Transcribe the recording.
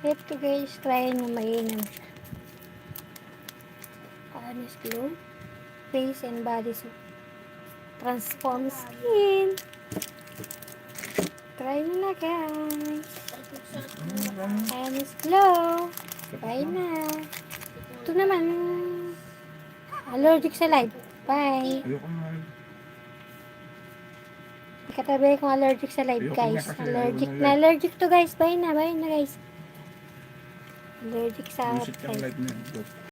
Ito, guys, try nyo, mainam siya. Honest Glow. Face and body soap. Transform skin. Try nyo na, guys. Honest Glow. Bye na. Ito naman, allergic sa live. Bye. Ayoko nga. Katabi kong allergic sa live, Ayoko guys. nga kasi Allergic ayaw na ng live. Allergic to, guys. Bye na, guys. Allergic sa Visit yung live. live na yun. Go.